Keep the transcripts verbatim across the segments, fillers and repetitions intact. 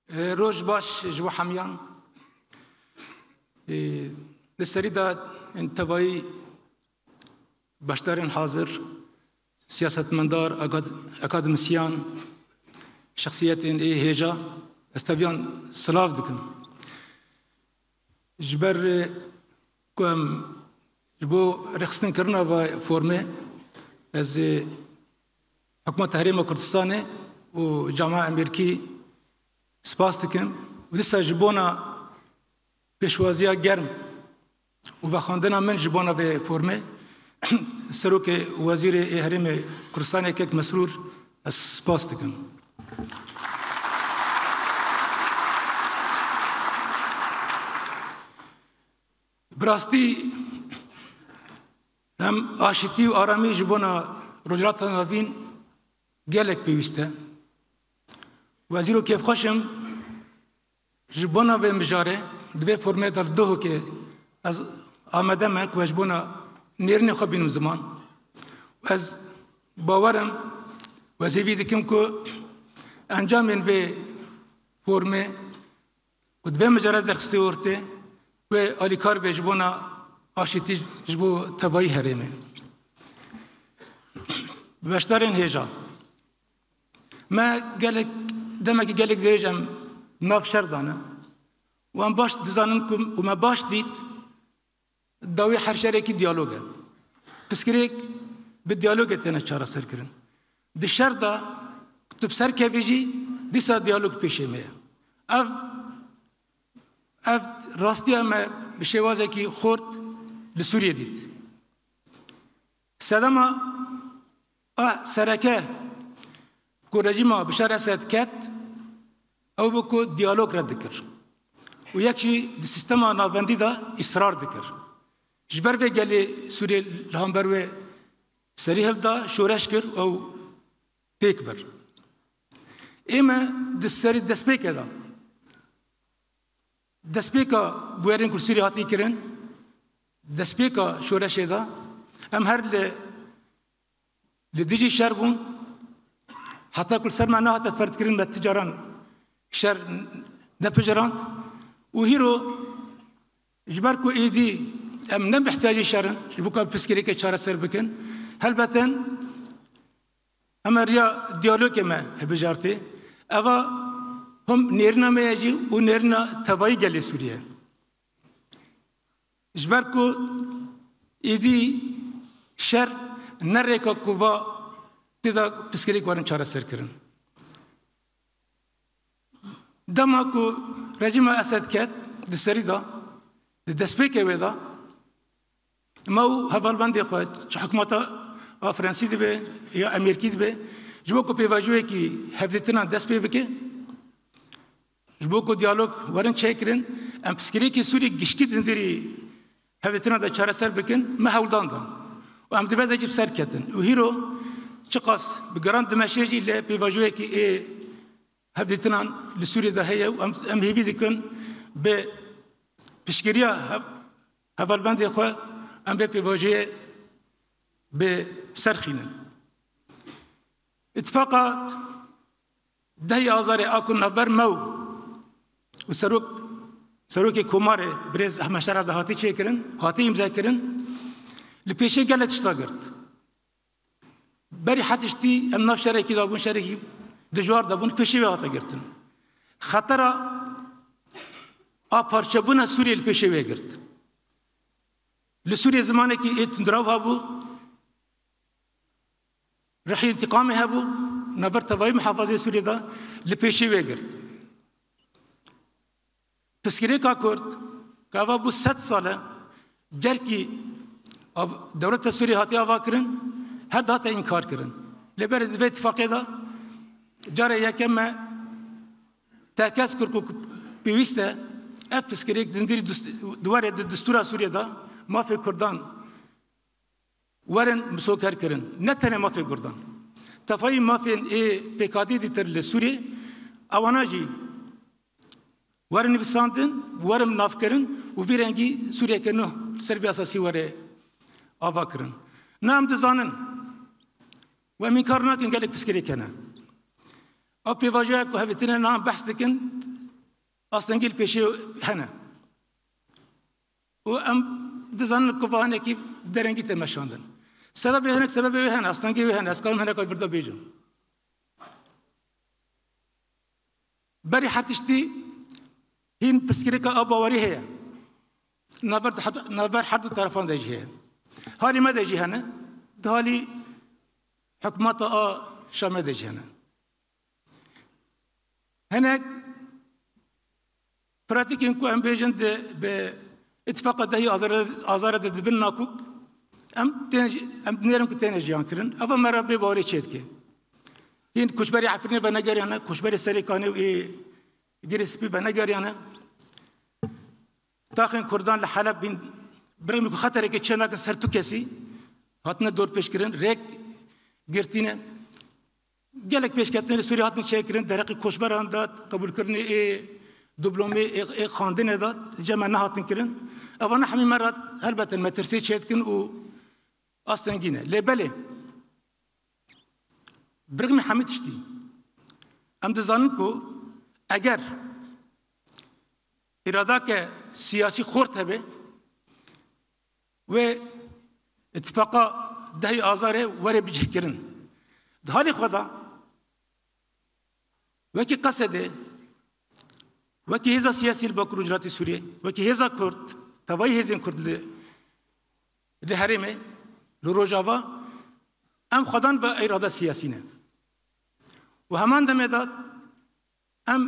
E, roj baş ji bo hemiyan. E, Li serî de ên tevayî beşdarên hazir, siyasetmendar, akad-, akademîsyen, şexsiyetên ê hêja, ez teviyan silav dikim. Ji ber, e, ku em ji bo rêxistinkirina vê formê, ez, e, Hikûmeta Herêma Kurdistanê û Camia Amerîkî spas dikim û dîsa ji bona pêşwaziya germ û vexwendina min ji bona vê formê, Serokê Wezîrê ê Herêmê Kurdistanê Kek Mesrûr, ez spas dikim. Bi rastî hem aşitî û aramî ji bona Rojhilata Navîn gelek pêwîst e. Û ez îro kêfxweş im ji bona vê mijarê, di vê formê de li Duhokê ez amade me ku ez ji bona nêrînê xwe bînim ziman. Û ez bawer im û ez hêvî dikim ku encamên vê formê ku di vê mijarê derxistî ortê, wê alîkar be ji bona aşitî ji bo tevayî herêmê. Beşdarên hêja. Me gelek, demekî gelek dirêj em nav şer de ne. Û em baş dizanin ku, û me baş dît, dawî her şerekî diyalog e. Pirsgirêk bi diyalogê têne çareserkirin. Di şer de tu bi ser kevî jî dîsa diyalog pêşê me ye. Ev, ev rastiya me bi şêwazekî xurt li Sûriyê dît. Sedema a sereke ku rejîma Bişar Esed ket, ew bû ku diyalog red dikir û yek jî di sîstema navbendî de îsrar dikir. Ji ber vê gelê Sûriyê li hember wê serî hilda, şoreş kir û ew têk bir. Ê me di serî destpêkê de, destpêka bûyerên ku li Sûriyê hatî kirin, destpêka şoreşê de, em her li, li dijî şer bûn, heta ku li ser me nehate ferdkirin, me ti caran şer nepijirand û hîro ji ber ku êdî em ne bi ihtiyacê şer in, ji bo ku pirsgirêkê çareser bikin, helbet in em ê riya diyalogê me hilbijartê. Eva him nêrîna me ye jî û nêrîna tevayî gelê Sûriyê. Ji ber ku êdî şer ne rêka ku va tê de pirsgirêk werin çareserkirin. Dema ku rejîma Esed ket di serî de, di destpêkê wê de, me û hevalbendê xwe, çi hikûmeta a Fransî dibe ya Amerîkî dibe, ji bo ku pêvajoyekî hevdîtinan dest pê bike, ji bo ku diyalog werin çêkirin, em pirsgirêkê Sûrî gişkî dindirî hevdîtina de çareser bikin, me hewldan dan. Û em di vê de jî bi ser ketin. Û hîro çiqas bi giran dimeşe jî lê pêvajoyekî ê hevdîtinan li Sûriyê de heye û em, em hêvî dikin bi piştgiriya hev-, hevalbendê xwe em vê pêvajoyê bi ser xînin. Îtifaqa dehê Azarê a ku navber me û serok, serokê Komarê birêz Ehmed Şera de hatî çêkirin, hatî îmzekirin, li pêşê gelek tişta girt. Berî hetiştî em nav şerekî de bûn, şerekî dijwar de bûn, pêşî wê hate girtin. Xetera a parçebûna Sûriyê li pêşê wê girt. Li Sûriyê zimanekî ê tundrew hebû, rihî întiqamê hebû, navber tevayî muhafazê Sûriyê de li pêşî wê girt. Pirsgirêka Kurd, ku eva bû sed sal e, cerkî av-, dewleta Sûriyê hatiye avakirin, her dihate înkarkirin. Lê berê di vê îtifaqê de carê yekem me tehkes kir ku pêwîst e ev pirsgirêk dindirî dust-, di warê di distûra Sûriyê de mafê Kurdan werin misoger kirin. Ne tenê mafê Kurdan. Tevayî mafên ê pêkhatî dîtir li Sûriyê, ewana jî werin nivîsandin, werin navkirin û vî rengî Sûriyeke nû li ser vî esasî were avakirin. Na em dizanin, û em înkar nakin gelek pirsgirêk hene. Ew pêvajoya ku hevdîtinê niha behs dikin, Astengî li pêşê hene. Û em dizanin ku va hinekî derengî tê meşandin. Sebebê hinek sebebê wê hene, astengê wê hene, ez karim hineka birda bêjim. Berî her tiştî hîn pirsgirêka a bawerî heye. Navber, navber her du terefan de jî heye. Halî me de jî hene, di halî hikûmeta a Şamê de jî hene. Hinek pratîkên ku em bêjin di, bi îtifaqa dehî Azarê, Azarê de dibin nakok, em tên, em dinêrin ku têne jiyan kirin. Eva me re bê bawerî çêdike. Hîn koçberê Efrînê venegeriyane, koçberê Serêkanê û ê Girê Spî venegeriyane. Taxên Kurdan li Heleb hîn, bi rêmî ku xeterekê çênakin ser tu kesî, hatine dorpêçkirin, rêk girtîne. Gelek pêşketinê li Sûriyê hatin çêkirin, dereqî koçberan de, qebûlkirinê ê diplomê, ê, ê xwendinê de, cem me nehatin kirin. Evana hemî me re helbet in metirsiyê çêdikin û astengî ne. Lê belê, bi rêxmî hemî tiştî, em dizanin ku eger îradake siyasî xurt hebe, wê îtifaqa dehî Azarê were bicihkirin. Di halê xwe de, wekî Qesedê, wekî hêza siyasî li Bakur û Rojhilatê Sûriyê, wekî hêza Kurd, tevayî hêzên Kurd li, li herêmê, li Rojava, em xwedan ve îrada siyasî ne. Û heman demê de em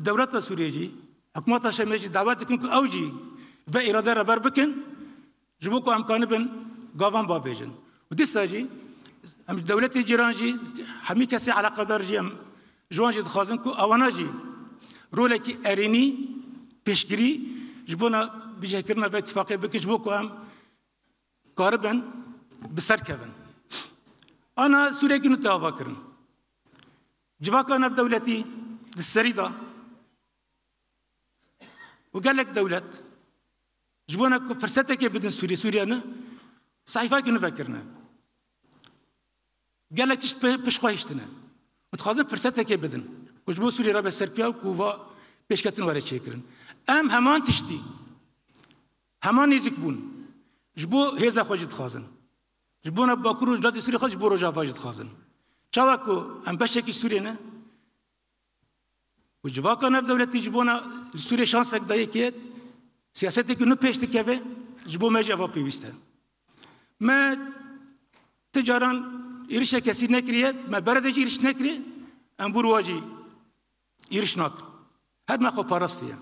dewleta Sûriyê jî, hikûmeta Şamê jî dawet dikin ku ew jî ve îrade re ber bikin, ji bo ku em kanibin gavan bavêjin. Û dîsa jî em ji dewletê cîran jî, hemî kesê eleqedar jî em ji wan jî dixwazin ku ewana jî rolekî erênî, pêşgirî ji bona bicihkirina vê îtifaqê bikin, ji bo ku em karibin bi ser kevin. Ana Sûriyekî nû tê avakirin. Civaka navdewletî di serî de û gelek dewlet ji bona ku firsetekê bidin Sûriyê, Sûriye ne, sehîfekî nû vekirine. Gelek tişt pe-, pişt xwe hiştine. Û dixwazin firsetekê bidin. Ku ji bo Sûriyê re be serpiya ku va pêşketin were çêkirin. Em heman tiştî, heman nêzîk bûn. Ji bo hêza xwe jî dixwazin. Ji bona Bakur û Rojhilatê Sûriyê xwe, ji bo Rojava jî dixwazin. Çawa ku em beşekî Sûriyê ne, û civaka navdewletî ji bona li Sûriyê şansek dayê kê, siyasetekî nû pêş dikeve, ji bo me jî eva pêwîst e. Me ti caran êrişe kesî nekiriye, me berê de jî êriş nekiriye, em bûr wa jî êriş nakin. Her me xwe parastiye.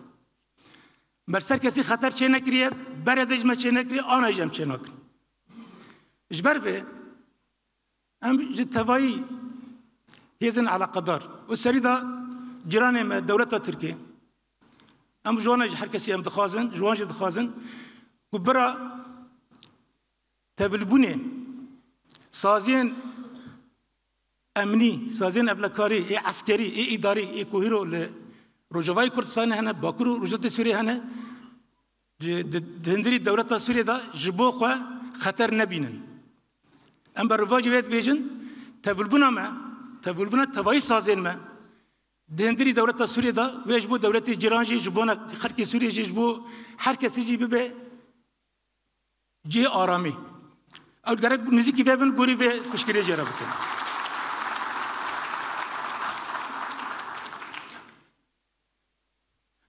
Me li ser kesî xeter çê nekiriye, berê de jî me çê nekiriye, ana jî em çê nakin. Ji ber vê, em ji tevayî hêzên eleqedar û serî de cîranê me, dewleta Tirkê, em ji wan jî her kesî em dixwazin, ji wan jî dixwazin ku bira tevlibûnê saziyên emnî, saziyên ewlekarî, ê eskerî, ê îdarî, ê ku hîro li Rojavayê Kurdistanê hene, Bakur û Rojhilatê Sûriyê hene, di, di, di hundirî dewleta Sûriyê de ji bo xwe xeter nebînin. Em bervajî vê dibêjin, tevlibûna me, tevlibûna tevayî sazên me, di hundirî dewleta Sûriyê de, wê ji bo dewletê cîran jî, ji bona xelkê Sûriyê jî, ji bo her kesî jî bibe cihê aramî. Ew gerek nêzîkî vê bin, gorî vê piştgiriyê jê re bikin.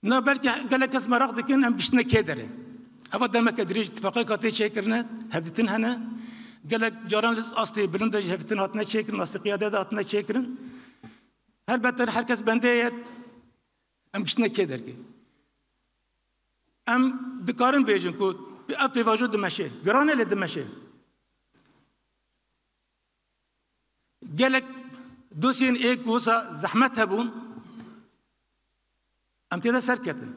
Na belkî gelek kes meraq dikin, em giştine kê derê. Eva demeke dirêj îtifaqeka tê çêkirine, hevdîtin hene. Gelek caran li astê bilind de jî hevdîtin hatine çêkirin, astê qiyade de hatine çêkirin. Helbet her kes bendê ye, em giştine kê derkê. Em dikarin bêjin ku ev pêvajo dimeşe. Giran e, lê dimeşe. Gelek dosyên ê ku wisa zehmet hebûn, em tê de serketin.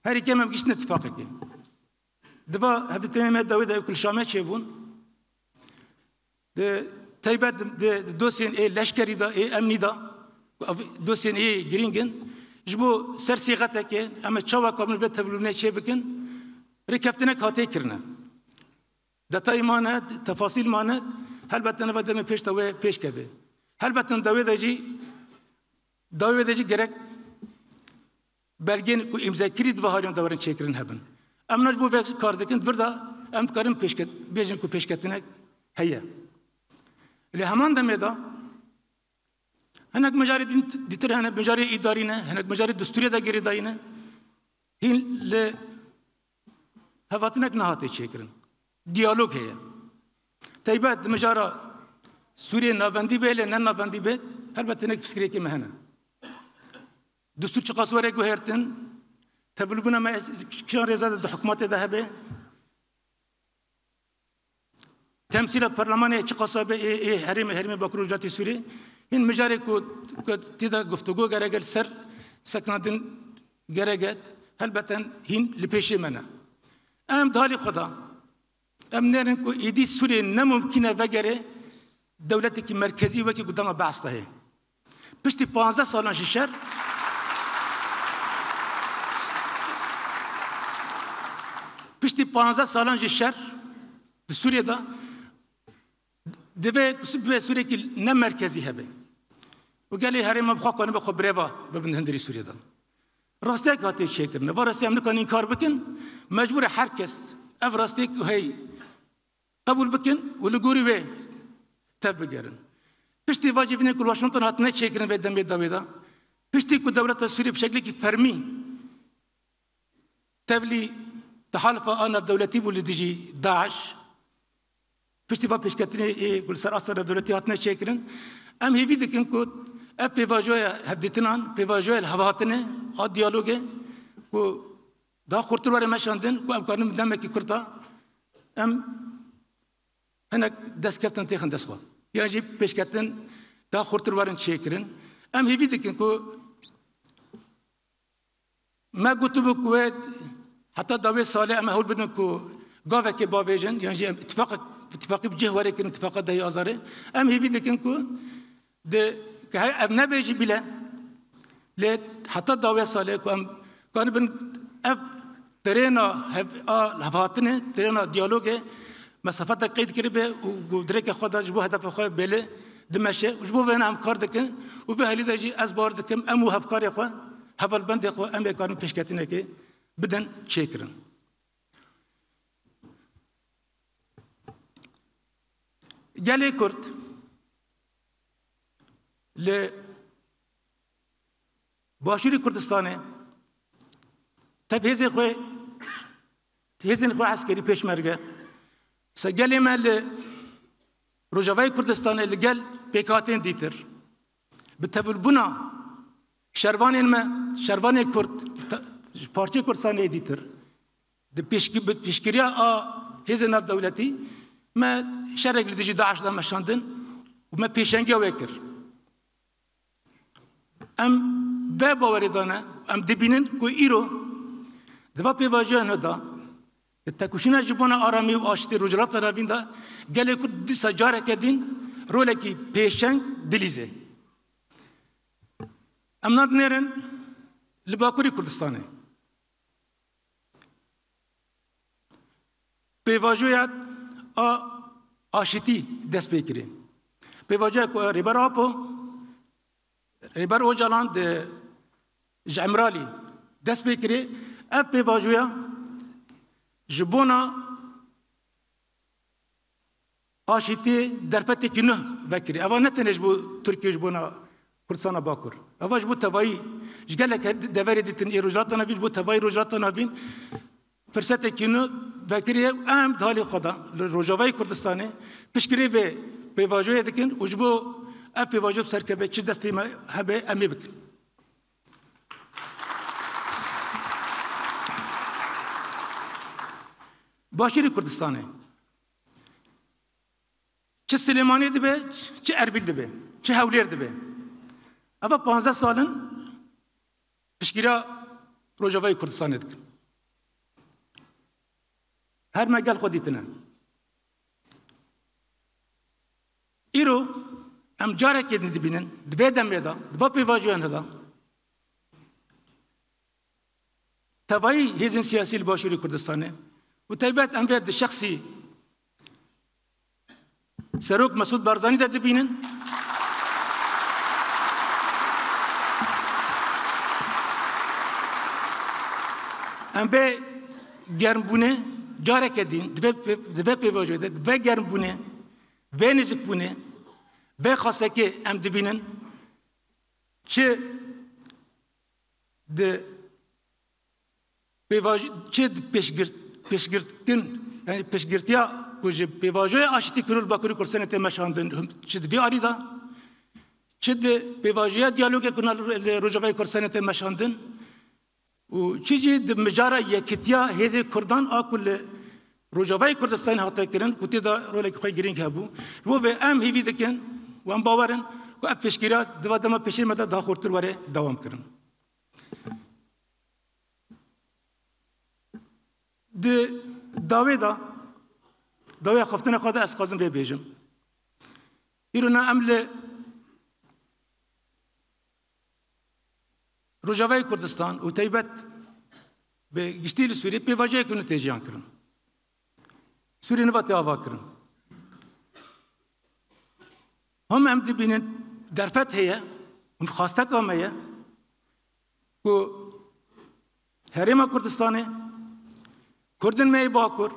Herî kêm em giştine tifaqekê. Diba hevdîtinê me dawî de ku li Şamê çêbûn. Di taybet di, di dosyên ê leşkerî de, ê emnî de, ku ev dosyên ê girîng in, ji bo ser sîxetekê em ê çawa kabin bê tevlûnê çê bikin, rêkeftinek hatê kirine. Detayî mane, tefasîl mane, helbet neva demê pêş de wê pêş keve. Helbet dawê de jî, dawê de jî gerek belgên ku îmzekirî di vê haliyan de werin çêkirin hebin. Em ne ji bo vê kar dikin, di vir de em dikarin pêşket-, bêjin ku pêşketinek heye. Lê heman demê de hinek mijarê dîn-, dîtir hene, mijarê îdarî ne, hinek mijarê destûrê de girêdayî ne. Hîn li hevhatinek nehate çêkirin. Diyalog heye. Taybet di mijara Sûriyê navendî bê, lê ne navendî bê, helbet hinek pirsgirêkê me hene. Destûr çiqas were guhertin, tevlibûna me kîjan rêza de di hikûmetê de hebe, temsîla perlemanê çiqasa be ê, ê herêmê, herêmê Bakur Rojhilatê Sûriyê, hîn mijarê ku, ku tê de guftûgo gerek e, li ser sekinandin gerek e, helbeten hîn li pêşê me ne. Em di halê xwe de, em nêrin ku êdî Sûriyê ne mumkîn e vegere dewletekî merkezî wekî ku dema behs de heye. Piştî panzdeh salan ji şer, piştî panzdeh salan ji şer di Sûriyê de divê, divê Sûriyekî ne merkezî hebe. Û gelê herêma bi xwe kanibe xwe birêva bibin hundirî Sûriyê de. Rastiyek hatiye çêkirin. Va rastiyê em nikarin înkar bikin, mecbûr e her kes ev rastiyê ku hey qebûl bikin û li gorî wê tev bigerin. Piştî va civînê ku li Washington hatine çêkirin vê demê dawê de, piştî ku dewleta Sûriyê bi şeklekî fermî tevlî tehalifa a navdewletî bû li dijî DAIŞ, piştî va pêşketinê ê ku li ser asta navdewletî hatine çêkirin, em hêvî dikin ku ev pêvajoya hevdîtinan, pêvajoya li hevhatinê a diyalogê ku daha xurtir were meşandin, ku em karin bi demekî kurt a em hinek destkeftin têxin dest xwe. Yan jî pêşketin daha xurtir werin çêkirin. Em hêvî dikin ku me gotibû ku wê heta da wê salê em hewl bidin ku gavekê bavêjin, yan jî em îtifaqek, îtifaqî bi cih were kirin, îtifaqa dehê Azarê. Em hêvî dikin ku Di, ke he-, ev nebê jî bile, lê heta dawê salê ku em kanibin ev trêna hev-, a hevhatinê, trêna diyalogê mesafetek qeyd kiribe û ku dirêke xwe de ji bo hedefa xwe bêlê dimeşe û ji bo vê em kar dikin û vê helî de jî ez bawer dikim em û hevkarê xwe, hevalbendê xwe em ê karin pêşketinekê bidin çêkirin. Gelê Kurd li Başûrê Kurdistanê tev hêzên xwe, hêzên xwe eskerî pêşmerge, se gelê me li Rojavayê Kurdistanê li gel pêkhatên dîtir, bi tevlbûna şervanên me, şervanê Kurd, ji parçeyê Kurdistanê dîtir, di pêşki-, bi piştgiriya a hêzên navdewletî me şerek li dijî DAIŞ de meşandin û me pêşengiya wê kir. Em vê bawerê de ne, em dibînin ku îro di va pêvajoya nû de, di tekoşîna ji bona aramî û aştî Rojhilata Navîn de gelê Kurd dîsa careke din rolekî pêşeng dilîze. Em nadinêrin li Bakurê Kurdistanê. Pêvajoya a aşitî dest pê kirî. Pêvajoya ku Rêber Apo, Rêber Ocalan di, ji Îmralî dest pê kirî. Ev pêvajoya ji bona aşîtiyê derfetekî nû vekirî. Eva ne tenê ji bo Tirkiye, ji bona Kurdistana Bakur. Eva ji bo tevayî, ji gelek deverê dîtin ê Rojhilata Navîn, ji bo tevayî Rojhilata Navîn firsetekî nû vekirî. Em di halê xwe de li Rojavayê Kurdistanê piştgirê vê pêvajoyê dikin û ji bo ev pêvajo bi ser keve, çi destê me hebe, em ê bikin. Başûrê Kurdistanê. Çi Silêmaniyê dibe, çi Erbîl dibe, çi Hewlêr dibe. Eva panzdeh sal in piştgiriya Rojavayê Kurdistanê dikin. Her me gel xwe dîtine. Îro em carekê din dibînin, di vê demê de, di va pêvajoyan de, tevayî hêzên siyasî li Başûrê Kurdistanê û taybet em vê di şexsî Serok Mesûd Barzanî de dibînin. Em vê germbûnê careke din, di vê pê-, di vê pêvajoyê de, di vê germbûnê, vê nêzikbûnê, vê xastekê em dibînin. Çi di pêvaj-, çi di pêşgirt-, pêşgirtin, yani pêşgirtiya ku ji pêvajoya aştî Kurd Bakurê Kurdistanê tê meşandin, çi di vî alî de, çi di pêvajoya diyalogê ku li Rojavayê Kurdistanê tê meşandin, û çi jî di mijara yekitiya hêzê Kurdan a ku li Rojavayê Kurdistanê hate kirin, ku tê de rolekî xwe girîng hebû. Ji bo vê em hêvî dikin û em bawer in ku ev pêşgiriya di va dema pêşê me de daha xurtir were dewam kirin. Di dawê de, dawê xeftina xwe de ez xwazim vê bêjim. Îro na em li Rojavayê Kurdistan û taybet bi giştî li Sûriyê pêvajoyeke nû tê jiyan kirin. Sûriyê niva tê ava kirin. Him em dibînin derfet heye, him xwasteka me ye ku Herêma Kurdistanê, Kurdên me yê Bakur,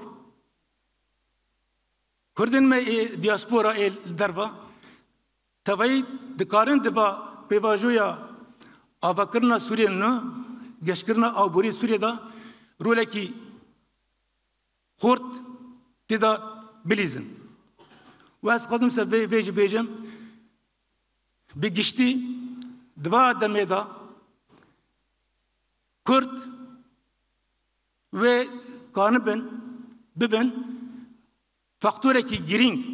Kurdên me ê diaspora ê li derva, tevayî dikarin di va pêvajoya avakirina Sûriyê nû, geşkirina aborî Sûriyê de rolekî xurt tê de bilîzin. Û ez xwazim ser vê, vê jî bêjim, bi giştî di va demê de Kurd wê kanibin, bibin faktorekî girîng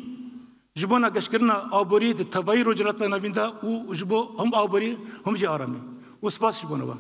ji bona geşkirina aborî di tevayî Rojhilata Navîn de û ji bo him aborî him jî aramî. Û spas ji bona we.